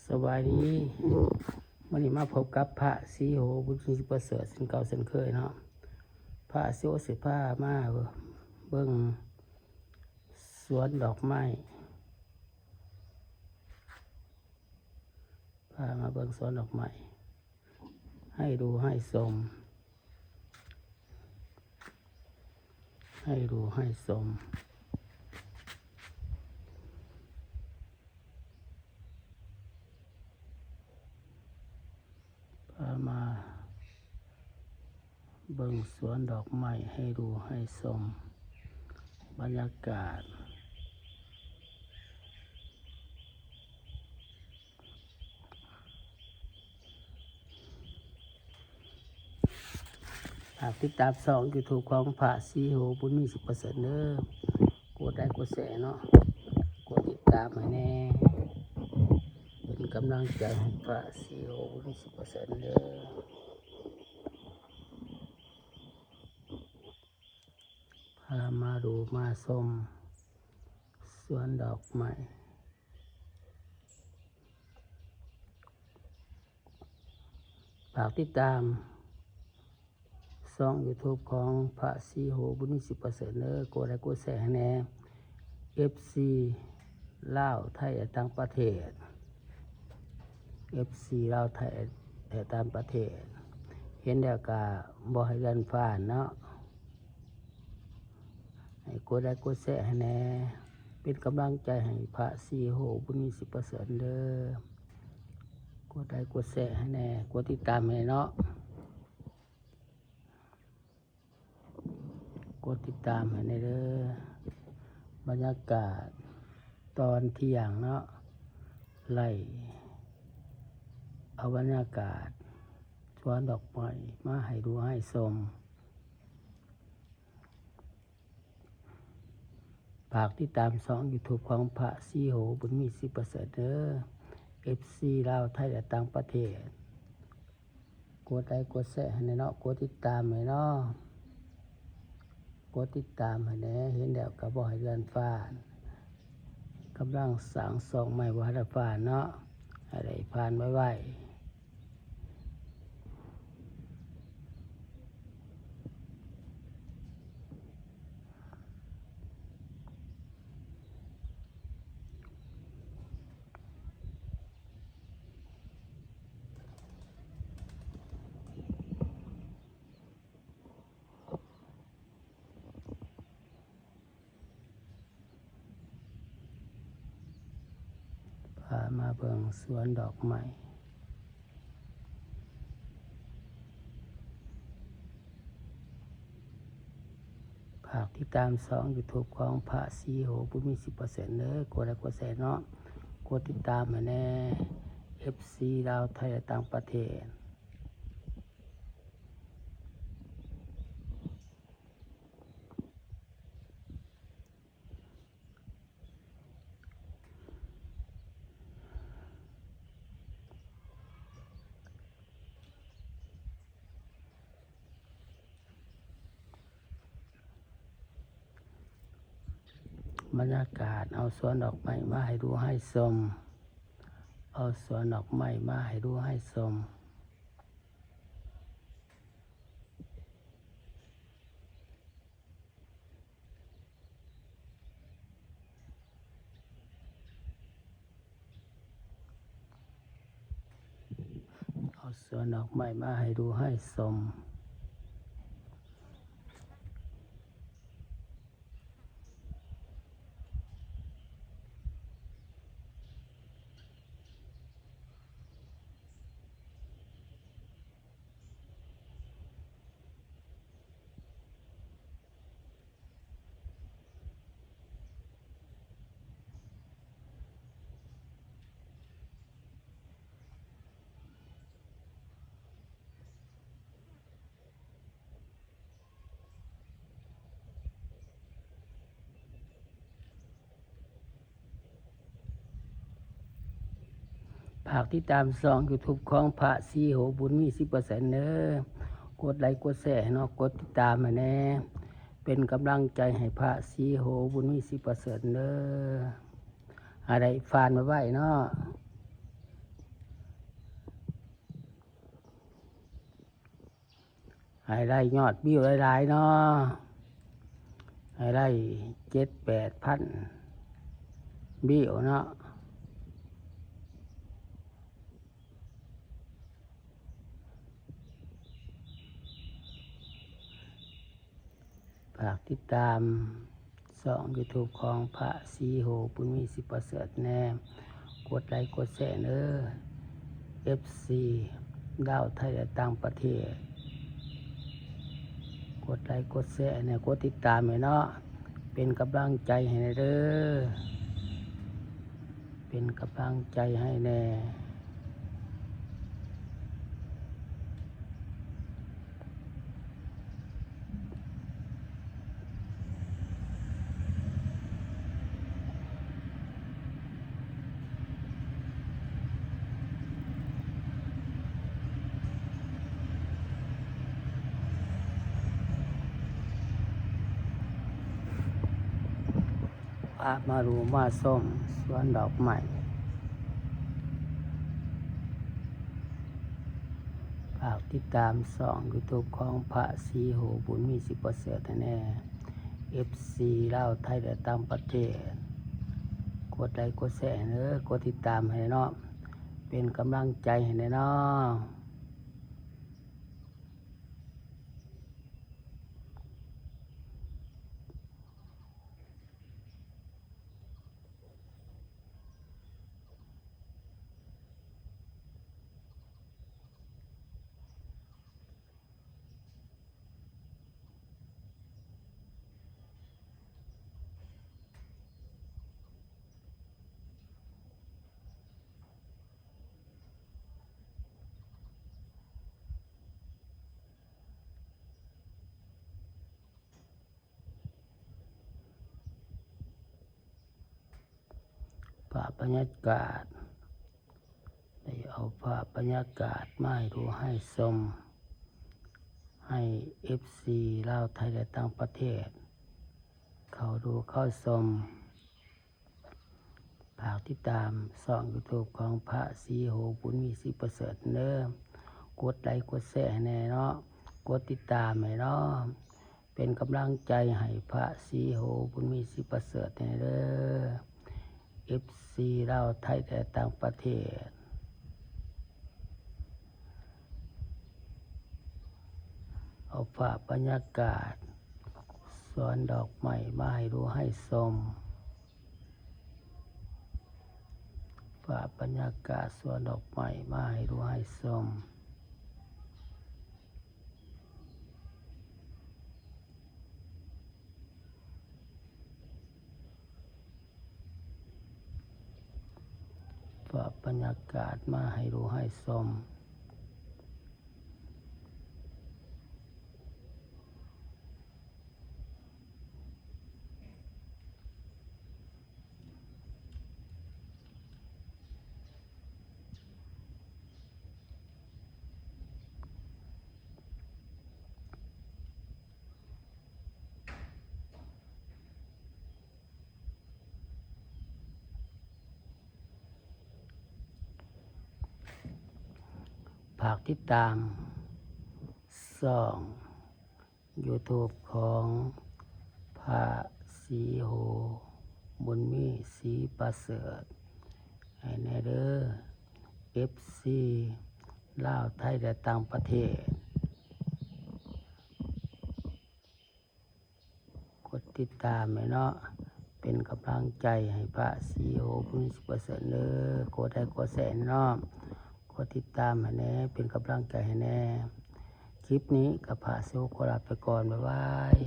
ສະບາຍດີ ມື້ນີ້ມາພົບກັບພະສີໂຫ ບຸນມີ ປະເສີດ ເຊັ່ນເກົ່າເຊັ່ນເຄີຍເນາະ. ພະສີໂຫຊິພາມາເບິ່ງສວນດອກໄມ້ ພາມາເບິ່ງສວນດອກໄມ້ ໃຫ້ດູໃຫ້ຊົມ ໃຫ້ດູໃຫ້ຊົມ ພາມາເບິ່ງສວນດອກໄມ້ ໃຫ້ດູໃຫ້ຊົມ ບັນຍາກາດ. ຝາກຕິດຕາມຊ່ອງຢູທູບຂອງພະສີໂຫ ບຸນມີ ສິບເປີເຊັນເດີ. ກົດໄລກົດແຊເນາະ ກົດຕິດຕາມໃຫ້ແດ່ ເປັນກຳລັງໃຈໃຫ້ພະສີໂຫ ບຸນມີ ສິບເປີເຊັນເດີ. ພາມາດູມາຊົມສວນດອກໄມ້. ຝາກຕິດຕາມຊ່ອງຢູທູບຂອງພະສີໂຫ ບຸນມີ ສິບເປີເຊັນເດີ. ກົດໄລກົດແຊໃຫ້ແດ່ ເອັຟຊີລາວ ໄທ ແລະ ຕ່າງປະເທດ ເອັຟຊີລາວ ໄທ ແລະ ຕ່າງປະເທດ ເຫັນແລ້ວກະບໍ່ໃຫ້ເລື່ອນຜ່ານເນາະ. ໃຫ້ກົດໄລກົດແຊໃຫ້ແດ່ ເປັນກຳລັງໃຈໃຫ້ພະສີໂຫ ບຸນມີ ສິບເປີເຊັນເດີ. ກົດໄລກົດແຊໃຫ້ແດ່ ກົດຕິດຕາມໃຫ້ເນາະ ກົດຕິດຕາມໃຫ້ແດ່ເດີ. ບັນຍາກາດຕອນທ່ຽງເນາະ ໄລ່ເອົາບັນຍາກາດສວນດອກໄມ້ມາໃຫ້ດູໃຫ້ຊົມ. ຝາກຕິດຕາມຊ່ອງຢູທູບຂອງພະສີໂຫ ບຸນມີ ສິບເປີເຊັນເດີ. ເອັຟຊີລາວ ໄທ ແລະ ຕ່າງປະເທດ ກົດໄລກົດແຊໃຫ້ແດ່ເນາະ ກົດຕິດຕາມໃຫ້ເນາະ ກົດຕິດຕາມໃຫ້ແດ່ ເຫັນແລ້ວກະບໍ່ໃຫ້ເລື່ອນຜ່ານ. ກຳລັງສ້າງຊ່ອງໃໝ່ ບໍ່ໃຫ້ເລື່ອນຜ່ານເນາະ ໃຫ້ໄດ້ຜ່ານໄວໆ. ພາມາເບິ່ງສວນດອກໄມ້. ຝາກຕິດຕາມຊ່ອງຢູທູບຂອງພະສີໂຫ ບຸນມີ ສິບເປີເຊັນເດີ. ກົດໄລກົດແຊເນາະ ກົດຕິດຕາມໃຫ້ແດ່ ເອັຟຊີລາວ ໄທ ແລະ ຕ່າງປະເທດ. ບັນຍາກາດ ເອົາສວນດອກໄມ້ມາໃຫ້ດູໃຫ້ຊົມ ເອົາສວນດອກໄມ້ມາໃຫ້ດູໃຫ້ຊົມ. ເອົາສວນດອກໄມ້ມາໃຫ້ດູໃຫ້ຊົມ. ຝາກຕິດຕາມຊ່ອງຢູທູບຂອງພະສີໂຫ ບຸນມີ ສິບເປີເຊັນເດີ. ກົດໄລກົດແຊໃຫ້ເນາະ ກົດຕິດຕາມໃຫ້ແດ່ ເປັນກຳລັງໃຈໃຫ້ພະສີໂຫ ບຸນມີ ສິບເປີເຊັນເດີ. ໃຫ້ໄດ້ຜ່ານໄວໆເນາະ. ໃຫ້ໄດ້ຍອດວິວຫຼາຍໆເນາະ ໃຫ້ໄດ້ເຈັດແປດພັນວິວເນາະ. ຝາກຕິດຕາມຊ່ອງຢູທູບຂອງພະສີໂຫ ບຸນມີ ສີປະເສີດແດ່. ກົດໄລກົດແຊເດີ ເອັຟຊີ ລາວ ໄທ ແລະ ຕ່າງປະເທດ. ກົດໄລກົດແຊແດ່ ກົດຕິດຕາມໃຫ້ເນາະ ເປັນກຳລັງໃຈໃຫ້ແດ່ເດີ. ເປັນກຳລັງໃຈໃຫ້ແດ່. ພາມາດູມາຊົມສວນດອກໄມ້. ຝາກຕິດຕາມຊ່ອງຢູທູບຂອງພະສີໂຫ ບຸນມີ ສີປະເສີດແດ່. ເອັຟຊີ ລາວ ໄທ ແລະ ຕ່າງປະເທດ. ກົດໄລກົດແຊເດີ ກົດຕິດຕາມໃຫ້ເນາະ ເປັນກຳລັງໃຈໃຫ້ແດ່ເນາະ. ພາບບັນຍາກາດ ໄດ້ເອົາພາບບັນຍາກາດມາໃຫ້ດູໃຫ້ຊົມ ໃຫ້ເອັຟຊີ ລາວ ໄທ ແລະ ຕ່າງປະເທດ ເຂົ້າດູເຂົ້າຊົມ. ຝາກຕິດຕາມຊ່ອງຢູທູບຂອງພະສີໂຫ ບຸນມີ ສີປະເສີດເດີ. ກົດໄລກົດແຊໃຫ້ແດ່ເນາະ ກົດຕິດຕາມໃຫ້ເນາະ ເປັນກຳລັງໃຈໃຫ້ພະສີໂຫ ບຸນມີ ສີປະເສີດແດ່ເດີ. ເອັຟຊີ ລາວ ໄທ ແລະ ຕ່າງປະເທດ. ເອົາພາບບັນຍາກາດສວນດອກໄມ້ມາໃຫ້ດູໃຫ້ຊົມ. ພາບບັນຍາກາດສວນດອກໄມ້ມາໃຫ້ດູໃຫ້ຊົມ. ພາບບັນຍາກາດມາໃຫ້ດູໃຫ້ຊົມ. ຝາກຕິດຕາມຊ່ອງຢູທູບຂອງພະສີໂຫ ບຸນມີ ສີປະເສີດ ໃຫ້ແດ່ເດີ ເອັຟຊີ ລາວ ໄທ ແລະ ຕ່າງປະເທດ. ກົດຕິດຕາມໃຫ້ເນາະ ເປັນກຳລັງໃຈໃຫ້ພະສີໂຫ ບຸນມີ ສີປະເສີດເດີ. ກົດໄລກົດແຊເນາະ ກົດຕິດຕາມໃຫ້ແດ່ ເປັນກຳລັງໃຈໃຫ້ແດ່. ຄລິບນີ້ກໍພະສີໂຫຂໍລາໄປກ່ອນ ບາຍບາຍ.